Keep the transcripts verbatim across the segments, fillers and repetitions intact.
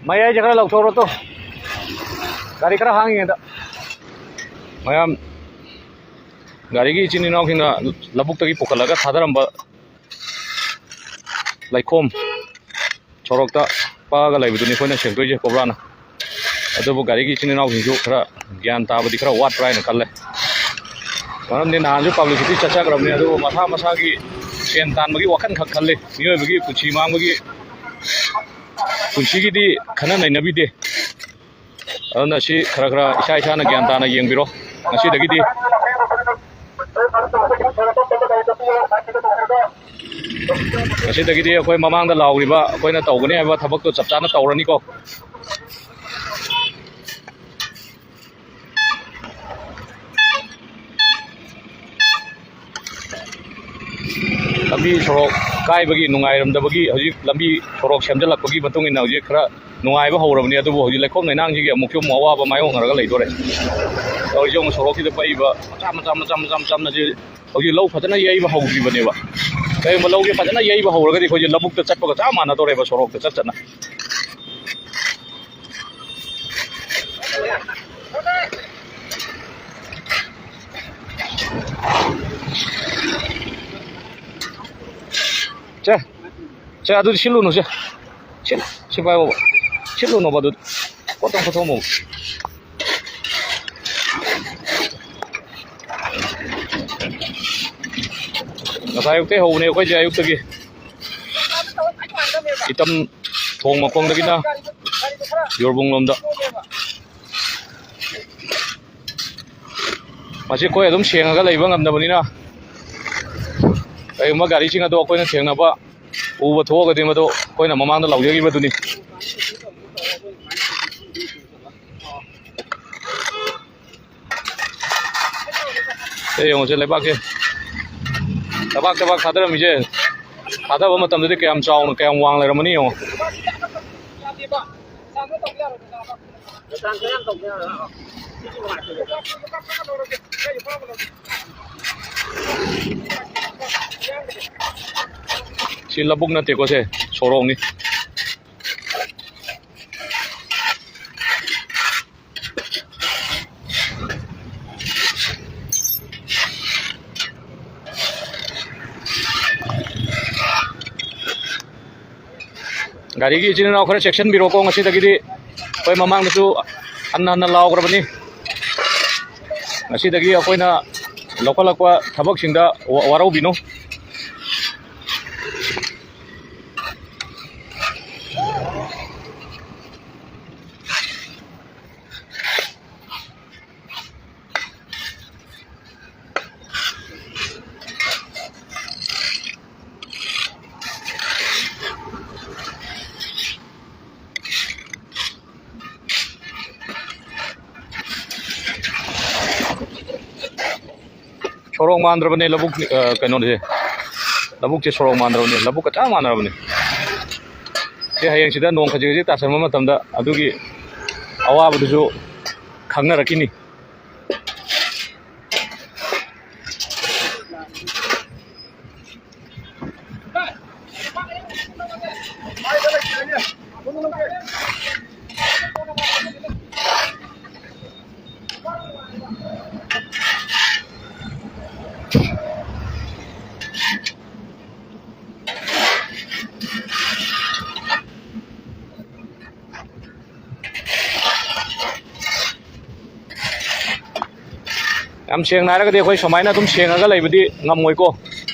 ꯃꯌꯥꯏꯁꯦ ꯈꯔ ꯂꯧꯊꯣꯛꯔꯣ ꯇꯣ꯫ ꯒꯥꯔꯤ ꯈꯔ ꯍꯥꯡꯉꯤꯉꯩꯗ꯫ ꯃꯌꯥꯝ ꯒꯥꯔꯤꯒꯤ ꯏꯆꯤꯟ ꯏꯅꯥꯎꯁꯤꯡꯅ ꯂꯧꯕꯨꯛꯇꯒꯤ ꯄꯨꯈꯠꯂꯒ ꯊꯥꯗꯔꯝꯕ ꯂꯩꯈꯣꯝ ꯁꯣꯔꯣꯛꯇ ꯄꯛꯑꯒ ꯂꯩꯕꯗꯨꯅꯤ ꯑꯩꯈꯣꯏꯅ ꯁꯦꯡꯗꯣꯛꯏꯁꯦ ꯀꯣꯕ꯭ꯔꯥꯅ꯫ ꯑꯗꯨꯕꯨ ꯒꯥꯔꯤꯒꯤ ꯏꯆꯤꯟ ꯏꯅꯥꯎꯁꯤꯡꯁꯨ ꯈꯔ ꯒ꯭ꯌꯥꯟ ꯇꯥꯕꯗꯤ ꯈꯔ ꯋꯥꯠꯄ꯭ꯔꯥ ꯍꯥꯏꯅ ꯈꯜꯂꯦ꯫ ꯃꯔꯝꯗꯤ ꯅꯍꯥꯟꯁꯨ ꯄꯕ꯭ꯂꯤꯁꯤꯇꯤ ꯆꯠꯆꯈ꯭ꯔꯕꯅꯤ, ꯑꯗꯨꯕꯨ ꯃꯁꯥ ꯃꯁꯥꯒꯤ ꯁꯦꯟ ꯇꯥꯟꯕꯒꯤ ꯋꯥꯈꯜ ꯈꯛ ꯈꯜꯂꯤ꯫ ꯃꯤꯑꯣꯏꯕꯒꯤ ꯄꯨꯟꯁꯤ ꯃꯥꯡꯕꯒꯤ, ꯄꯨꯟꯁꯤꯒꯤꯗꯤ ꯈꯟꯅ ꯅꯩꯅꯕꯤꯗꯦ꯫ ꯑꯗꯨꯅ ꯁꯤ ꯈꯔ ꯈꯔ ꯏꯁꯥ ꯏꯁꯥꯅ ꯒ꯭ꯌꯥꯟ ꯇꯥꯅ ꯌꯦꯡꯕꯤꯔꯣ꯫ ꯉꯁꯤꯗꯒꯤꯗꯤ, ꯉꯁꯤꯗꯒꯤꯗꯤ ꯑꯩꯈꯣꯏ ꯃꯃꯥꯡꯗ ꯂꯥꯎꯔꯤꯕ ꯑꯩꯈꯣꯏꯅ ꯇꯧꯒꯅꯤ ꯍꯥꯏꯕ ꯊꯕꯛꯇꯣ ꯆꯞ ꯆꯥꯅ ꯇꯧꯔꯅꯤꯀꯣ꯫ ꯂꯝꯕꯤ ꯁꯣꯔꯣꯛ ꯀꯥꯏꯕꯒꯤ ꯅꯨꯡꯉꯥꯏꯔꯝꯗꯕꯒꯤ ꯍꯧꯖꯤꯛ ꯂꯝꯕꯤ ꯁꯣꯔꯣꯛ ꯁꯦꯝꯖꯤꯜꯂꯛꯄꯒꯤ ꯃꯇꯨꯡ ꯏꯟꯅ ꯍꯧꯖꯤꯛ ꯈꯔ ꯅꯨꯡꯉꯥꯏꯕ ꯍꯧꯔꯕꯅꯤ꯫ ꯑꯗꯨꯕꯨ ꯍꯧꯖꯤꯛ ꯂꯩꯈꯣꯝ ꯂꯩꯅꯥꯡꯁꯤꯒꯤ ꯑꯃꯨꯛꯁꯨ ꯑꯃꯨꯛ ꯑꯋꯥꯕ ꯃꯥꯌꯣꯛꯅꯔꯒ ꯂꯩꯗꯣꯔꯦ꯫ ꯇꯧꯔꯤꯁꯦ ꯑꯃꯨꯛ ꯁꯣꯔꯣꯛꯁꯤꯗ ꯄꯛꯏꯕ ꯃꯆꯥ ꯃꯆꯥ ꯃꯆꯥ ꯃꯆꯥ ꯃꯆꯥ ꯃꯆꯥꯁꯦ ꯍꯧꯖꯤꯛ ꯂꯧ ꯐꯖꯅ ꯌꯩꯕ ꯍꯧꯗ꯭ꯔꯤꯕꯅꯦꯕ꯫ ꯀꯔꯤꯒꯨꯝꯕ ꯂꯧꯁꯦ ꯐꯖꯅ ꯌꯩꯕ ꯍꯧꯔꯒꯗꯤ ꯑꯩꯈꯣꯏꯁꯦ ꯂꯧꯕꯨꯛꯇ ꯆꯠꯄꯒ ꯆꯞ ꯃꯥꯟꯅꯗꯧꯔꯦꯕ, ꯁꯣꯔꯣꯛꯇ ꯆꯠ ꯆꯠꯅ꯫ ꯁꯦ, ꯁꯦ, ꯑꯗꯨꯗꯤ ꯁꯤꯠꯂꯨꯅꯨ, ꯁꯦ꯫ ꯁꯤꯠ-, ꯁꯤ ꯄꯥꯏꯌꯣꯕ꯫ ꯁꯤꯠꯂꯨꯅꯣꯕ ꯑꯗꯨꯗꯤ꯫ ꯄꯣꯠꯇꯣ ꯄꯨꯊꯣꯛꯑꯝꯃꯣ꯫ ꯉꯁꯥꯏ ꯑꯌꯨꯛꯇꯩ ꯍꯧꯕꯅꯦ ꯑꯩꯈꯣꯏꯁꯦ, ꯑꯌꯨꯛꯇꯒꯤ꯫ ꯏꯇꯝ ꯊꯣꯡ ꯃꯈꯣꯡꯗꯒꯤꯅ ꯌꯣꯔꯕꯨꯡ ꯂꯣꯝꯗ꯫ ꯃꯁꯤ ꯑꯩꯈꯣꯏ ꯑꯗꯨꯝ ꯁꯦꯡꯉꯒ ꯂꯩꯕ ꯉꯝꯗꯕꯅꯤꯅ, ꯀꯔꯤꯒꯨꯝꯕ ꯒꯥꯔꯤꯁꯤꯡ ꯑꯗꯣ ꯑꯩꯈꯣꯏꯅ ꯊꯦꯡꯅꯕ, ꯎꯕ ꯊꯣꯛꯑꯒꯗꯤ ꯃꯗꯨ ꯑꯩꯈꯣꯏꯅ ꯃꯃꯥꯡꯗ ꯂꯥꯎꯖꯈꯤꯕꯗꯨꯅꯤ꯫ ꯁꯦ ꯌꯦꯡꯉꯨꯁꯦ, ꯂꯩꯕꯥꯛꯁꯦ ꯊꯕꯥꯛ ꯊꯕꯥꯛ ꯊꯥꯗꯔꯝꯃꯤꯁꯦ, ꯊꯥꯗꯕ ꯃꯇꯝꯗꯗꯤ ꯀꯌꯥꯝ ꯆꯥꯎꯅ, ꯀꯌꯥꯝ ꯋꯥꯡ ꯂꯩꯔꯝꯃꯅꯤ ꯌꯦꯡꯉꯣ꯫ ꯁꯤ ꯂꯧꯕꯨꯛ ꯅꯠꯇꯦꯀꯣ, ꯁꯦ ꯁꯣꯔꯣꯛꯅꯤ꯫ ꯒꯥꯔꯤꯒꯤ ꯏꯆꯤꯟ ꯏꯅꯥꯎ ꯈꯔ ꯆꯦꯛꯁꯤꯟꯕꯤꯔꯣꯀꯣ꯫ ꯉꯁꯤꯗꯒꯤꯗꯤ ꯑꯩꯈꯣꯏ ꯃꯃꯥꯡꯗꯁꯨ ꯍꯟꯅ ꯍꯟꯅ ꯂꯥꯎꯈ꯭ꯔꯕꯅꯤ꯫ ꯉꯁꯤꯗꯒꯤ ꯑꯩꯈꯣꯏꯅ ꯂꯧꯈꯠꯂꯛꯄ ꯊꯕꯛꯁꯤꯡꯗ ꯋꯥ-, ꯋꯥꯔꯧꯕꯤꯅꯨ꯫ ꯁꯣꯔꯣꯛ ꯃꯥꯟꯗ꯭ꯔꯕꯅꯦ ꯂꯧꯕꯨꯛ, ꯑ, ꯀꯩꯅꯣꯁꯦ꯫ ꯂꯧꯕꯨꯛꯁꯦ ꯁꯣꯔꯣꯛ ꯃꯥꯟꯗ꯭ꯔꯕꯅꯦ, ꯂꯧꯕꯨꯛꯀ ꯆꯞ ꯃꯥꯟꯅꯔꯕꯅꯦ꯫ ꯁꯤ ꯍꯌꯦꯡꯁꯤꯗ ꯅꯣꯡ ꯈꯖꯤꯛ ꯈꯖꯤꯛ ꯇꯥꯁꯟꯕ ꯃꯇꯝꯗ ꯑꯗꯨꯒꯤ ꯑꯋꯥꯕꯗꯨꯁꯨ ꯈꯪꯅꯔꯛꯈꯤꯅꯤ꯫ ꯌꯥꯝ ꯁꯦꯡꯅ ꯍꯥꯏꯔꯒꯗꯤ ꯑꯩꯈꯣꯏ ꯁꯨꯃꯥꯏꯅ ꯑꯗꯨꯝ ꯁꯦꯡꯉꯒ ꯂꯩꯕꯗꯤ ꯉꯝꯃꯣꯏꯀꯣ꯫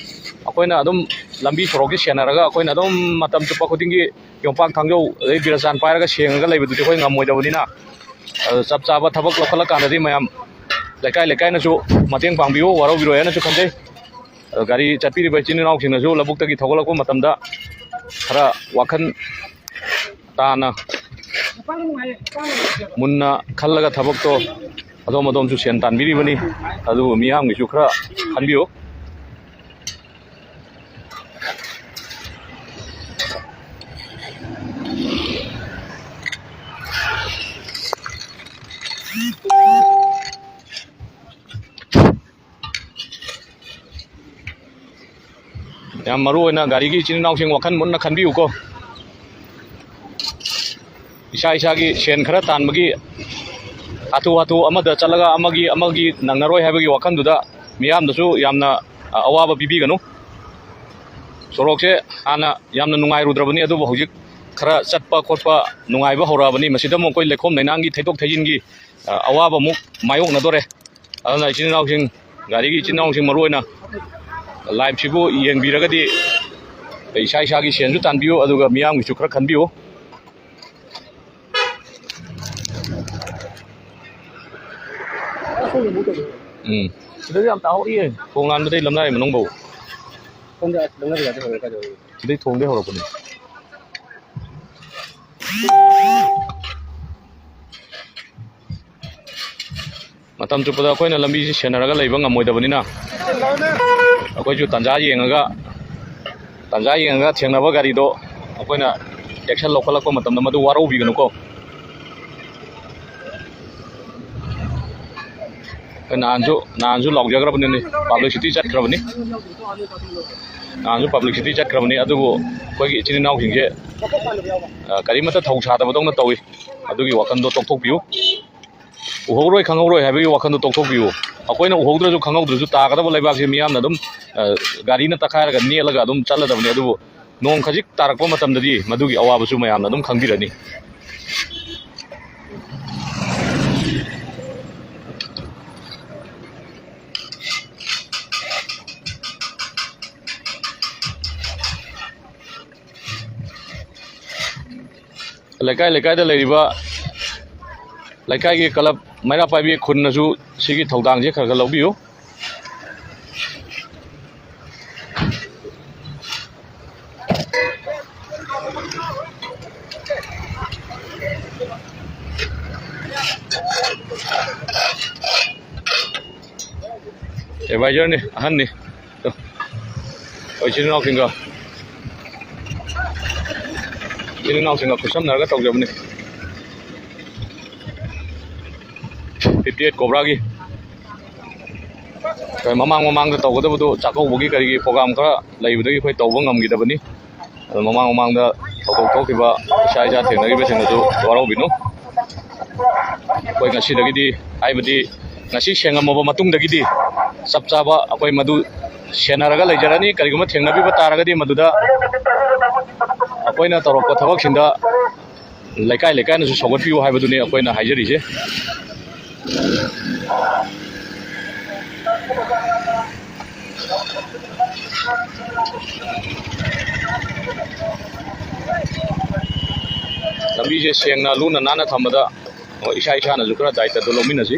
ꯑꯩꯈꯣꯏꯅ ꯑꯗꯨꯝ ꯂꯝꯕꯤ ꯁꯣꯔꯣꯛꯁꯤ ꯁꯦꯟꯅꯔꯒ ꯑꯩꯈꯣꯏꯅ ꯑꯗꯨꯝ ꯃꯇꯝ ꯆꯨꯞꯄ ꯈꯨꯗꯤꯡꯒꯤ ꯌꯣꯝꯄꯥꯛ ꯊꯥꯡꯖꯧ ꯑꯗꯩ ꯕꯤꯔꯆꯥꯟ ꯄꯥꯏꯔꯒ ꯁꯦꯡꯉꯒ ꯂꯩꯕꯗꯨꯗꯤ ꯑꯩꯈꯣꯏ ꯉꯝꯃꯣꯏꯗꯕꯅꯤꯅ, ꯑꯗꯨ ꯆꯞ ꯆꯥꯕ ꯊꯕꯛ ꯂꯧꯈꯠꯂꯀꯥꯟꯗꯗꯤ ꯃꯌꯥꯝ ꯂꯩꯀꯥꯏ ꯂꯩꯀꯥꯏꯅꯁꯨ ꯃꯇꯦꯡ ꯄꯥꯡꯕꯤꯌꯨ, ꯋꯥꯔꯧꯕꯤꯔꯣꯏ ꯍꯥꯏꯅꯁꯨ ꯈꯟꯖꯩ꯫ ꯑꯗꯣ ꯒꯥꯔꯤ ꯆꯠꯄꯤꯔꯤꯕ ꯏꯆꯤꯟ ꯏꯅꯥꯎꯁꯤꯡꯅꯁꯨ ꯂꯧꯕꯨꯛꯇꯒꯤ ꯊꯧꯒꯠꯂꯛꯄ ꯃꯇꯝꯗ ꯈꯔ ꯋꯥꯈꯜ ꯇꯥꯅ ꯃꯨꯟꯅ ꯈꯜꯂꯒ ꯊꯕꯛꯇꯣ ꯑꯗꯣꯝ ꯑꯗꯣꯝꯁꯨ ꯁꯦꯟ ꯇꯥꯟꯕꯤꯔꯤꯕꯅꯤ, ꯑꯗꯨꯕꯨ ꯃꯤꯌꯥꯝꯒꯤꯁꯨ ꯈꯔ ꯈꯟꯕꯤꯌꯨ꯫ ꯌꯥꯝ ꯃꯔꯨ ꯑꯣꯏꯅ ꯒꯥꯔꯤꯒꯤ ꯏꯆꯤꯟ ꯏꯅꯥꯎꯁꯤꯡ ꯋꯥꯈꯜ ꯃꯨꯟꯅ ꯈꯟꯕꯤꯌꯨꯀꯣ꯫ ꯏꯁꯥ ꯏꯁꯥꯒꯤ ꯁꯦꯟ ꯈꯔ ꯇꯥꯟꯕꯒꯤ ꯍꯥꯊꯨ ꯍꯥꯊꯨ ꯑꯃꯗ ꯆꯠꯂꯒ ꯑꯃꯒꯤ, ꯑꯃꯒꯤ ꯅꯪꯅꯔꯣꯏ ꯍꯥꯏꯕꯒꯤ ꯋꯥꯈꯜꯗꯨꯗ ꯃꯤꯌꯥꯝꯗꯁꯨ ꯌꯥꯝꯅ, ꯑ, ꯑꯋꯥꯕ ꯄꯤꯕꯤꯒꯅꯨ꯫ ꯁꯣꯔꯣꯛꯁꯦ ꯍꯥꯟꯅ ꯌꯥꯝꯅ ꯅꯨꯡꯉꯥꯏꯔꯨꯗ꯭ꯔꯕꯅꯤ, ꯑꯗꯨꯕꯨ ꯍꯧꯖꯤꯛ ꯈꯔ ꯆꯠꯄ ꯈꯣꯠꯄ ꯅꯨꯡꯉꯥꯏꯕ ꯍꯧꯔꯛꯑꯕꯅꯤ꯫ ꯃꯁꯤꯗ ꯑꯃꯨꯛ ꯑꯩꯈꯣꯏ ꯂꯩꯈꯣꯝ ꯂꯩꯅꯥꯡꯒꯤ ꯊꯩꯗꯣꯛ ꯊꯩꯖꯤꯟꯒꯤ, ꯑ, ꯑꯋꯥꯕ ꯑꯃꯨꯛ ꯃꯥꯌꯣꯛꯅꯗꯣꯔꯦ꯫ ꯑꯗꯨꯅ ꯏꯆꯤꯟ ꯏꯅꯥꯎꯁꯤꯡ, ꯒꯥꯔꯤꯒꯤ ꯏꯆꯤꯟ ꯏꯅꯥꯎꯁꯤꯡ ꯃꯔꯨ ꯑꯣꯏꯅ ꯂꯥꯏꯚꯁꯤꯕꯨ ꯌꯦꯡꯕꯤꯔꯒꯗꯤ ꯏꯁꯥ ꯏꯁꯥꯒꯤ ꯁꯦꯟꯁꯨ ꯇꯥꯟꯕꯤꯌꯨ, ꯑꯗꯨꯒ ꯃꯤꯌꯥꯝꯒꯤꯁꯨ ꯈꯔ ꯈꯟꯕꯤꯌꯨ꯫ ꯎꯝ꯫ ꯁꯤꯗꯁꯨ ꯌꯥꯝ ꯇꯥꯍꯧꯔꯤꯌꯦ꯫ ꯊꯣꯡ ꯍꯥꯟꯕꯗꯩ ꯂꯝꯂꯥꯏ ꯃꯅꯨꯡꯐꯧ꯫ ꯁꯣꯝꯗ ꯂꯝꯂꯥꯏ ꯕꯖꯥꯔꯗ ꯍꯧꯔꯦ ꯀꯥꯏꯗ ꯍꯧꯔꯦ? ꯁꯤꯗꯩ ꯊꯣꯡꯗꯩ ꯍꯧꯔꯛꯄꯅꯦ꯫ ꯃꯇꯝ ꯆꯨꯞꯄꯗ ꯑꯩꯈꯣꯏꯅ ꯂꯝꯕꯤꯁꯤ ꯁꯦꯟꯅꯔꯒ ꯂꯩꯕ ꯉꯝꯃꯣꯏꯗꯕꯅꯤꯅ, ꯑꯩꯈꯣꯏꯁꯨ ꯇꯥꯟꯖꯥ ꯌꯦꯡꯉꯒ, ꯇꯥꯟꯖꯥ ꯌꯦꯡꯉꯒ ꯊꯦꯡꯅꯕ ꯒꯥꯔꯤꯗꯣ ꯑꯩꯈꯣꯏꯅ action ꯂꯧꯈꯠꯂꯛꯄ ꯃꯇꯝꯗ ꯃꯗꯨ ꯋꯥꯔꯧꯕꯤꯒꯅꯨꯀꯣ꯫ ꯑꯩꯈꯣꯏ ꯅꯍꯥꯟꯁꯨ, ꯅꯍꯥꯟꯁꯨ ꯂꯥꯎꯖꯈ꯭ꯔꯕꯅꯤꯅꯦ, publicity ꯆꯠꯈ꯭ꯔꯕꯅꯤ꯫ ꯅꯍꯥꯟꯁꯨ publicity ꯆꯠꯈ꯭ꯔꯕꯅꯤ꯫ ꯑꯗꯨꯕꯨ ꯑꯩꯈꯣꯏꯒꯤ ꯏꯆꯤꯟ ꯏꯅꯥꯎꯁꯤꯡꯁꯦ, ꯑ, ꯀꯔꯤꯃꯠꯇ ꯊꯧ ꯁꯥꯗꯕꯗꯧꯅ ꯇꯧꯏ꯫ ꯑꯗꯨꯒꯤ ꯋꯥꯈꯜꯗꯣ ꯇꯣꯛꯊꯣꯛꯄꯤꯌꯨ꯫ ꯎꯍꯧꯔꯣꯏ ꯈꯪꯍꯧꯔꯣꯏ ꯍꯥꯏꯕꯒꯤ ꯋꯥꯈꯜꯗꯣ ꯇꯣꯛꯊꯣꯛꯄꯤꯌꯨ꯫ ꯑꯩꯈꯣꯏꯅ ꯎꯍꯧꯗ꯭ꯔꯁꯨ ꯈꯪꯍꯧꯗ꯭ꯔꯁꯨ ꯇꯥꯒꯗꯕ ꯂꯩꯕꯥꯛꯁꯦ ꯃꯤꯌꯥꯝꯅ ꯑꯗꯨꯝ, ꯑ, ꯒꯥꯔꯤꯅ ꯇꯛꯈꯥꯏꯔꯒ ꯅꯦꯠꯂꯒ ꯑꯗꯨꯝ ꯆꯠꯂꯗꯕꯅꯤ꯫ ꯑꯗꯨꯕꯨ ꯅꯣꯡ ꯈꯖꯤꯛ ꯇꯥꯔꯛꯄ ꯃꯇꯝꯗꯗꯤ ꯃꯗꯨꯒꯤ ꯑꯋꯥꯕꯁꯨ ꯃꯌꯥꯝꯅ ꯑꯗꯨꯝ ꯈꯪꯕꯤꯔꯅꯤ꯫ ꯂꯩꯀꯥꯏ ꯂꯩꯀꯥꯏꯗ ꯂꯩꯔꯤꯕ ꯂꯩꯀꯥꯏꯒꯤ club, ꯃꯩꯔꯥ ꯄꯥꯏꯕꯤ ꯈꯨꯟꯅꯁꯨ ꯁꯤꯒꯤ ꯊꯧꯗꯥꯡꯁꯦ ꯈꯔ ꯈꯔ ꯂꯧꯕꯤꯌꯨ꯫ Advisor ꯅꯤ, ꯑꯍꯟꯅꯤ꯫ ꯑꯩꯈꯣꯏ ꯏꯆꯤꯟ ꯏꯅꯥꯎꯁꯤꯡꯒ, ꯏꯆꯤꯟ ꯏꯅꯥꯎꯁꯤꯡꯒ ꯈꯨꯠꯁꯝꯅꯔꯒ ꯇꯧꯖꯕꯅꯤ꯫ Fifty eight Cobra ꯒꯤ ꯑꯩꯈꯣꯏ ꯃꯃꯥꯡ ꯃꯃꯥꯡꯗ ꯇꯧꯒꯗꯕꯗꯨ ꯆꯥꯛꯀꯧꯕꯒꯤ ꯀꯔꯤꯒꯤ program ꯈꯔ ꯂꯩꯕꯗꯒꯤ ꯑꯩꯈꯣꯏ ꯇꯧꯕ ꯉꯝꯈꯤꯗꯕꯅꯤ꯫ ꯑꯗꯣ ꯃꯃꯥꯡ ꯃꯃꯥꯡꯗ ꯊꯧꯗꯣꯛ ꯊꯣꯛꯈꯤꯕ, ꯏꯁꯥ ꯏꯁꯥ ꯊꯦꯡꯅꯈꯤꯕꯁꯤꯡꯗꯨꯁꯨ ꯋꯥꯔꯧꯕꯤꯅꯨ꯫ ꯑꯩꯈꯣꯏ ꯉꯁꯤꯗꯒꯤꯗꯤ, ꯍꯥꯏꯕꯗꯤ ꯉꯁꯤ ꯁꯦꯡꯉꯝꯃꯕ ꯃꯇꯨꯡꯗꯒꯤꯗꯤ ꯆꯞ ꯆꯥꯕ ꯑꯩꯈꯣꯏ ꯃꯗꯨ ꯁꯦꯟꯅꯔꯒ ꯂꯩꯖꯔꯅꯤ꯫ ꯀꯔꯤꯒꯨꯝꯕ ꯊꯦꯡꯅꯕꯤꯕ ꯇꯥꯔꯒꯗꯤ ꯃꯗꯨꯗ ꯑꯩꯈꯣꯏꯅ ꯇꯧꯔꯛꯄ ꯊꯕꯛꯁꯤꯡꯗ ꯂꯩꯀꯥꯏ ꯂꯩꯀꯥꯏꯅꯁꯨ ꯁꯧꯒꯠꯄꯤꯌꯨ ꯍꯥꯏꯕꯗꯨꯅꯤ ꯑꯩꯈꯣꯏꯅ ꯍꯥꯏꯖꯔꯤꯁꯦ꯫ ꯂꯝꯕꯤꯁꯦ ꯁꯦꯡꯅ ꯂꯨꯅ ꯅꯥꯟꯅ ꯊꯝꯕꯗ ꯑꯩꯈꯣꯏ ꯏꯁꯥ ꯏꯁꯥꯅꯁꯨ ꯈꯔ ꯗꯥꯏꯇꯗꯣ ꯂꯧꯃꯤꯟꯅꯁꯤ꯫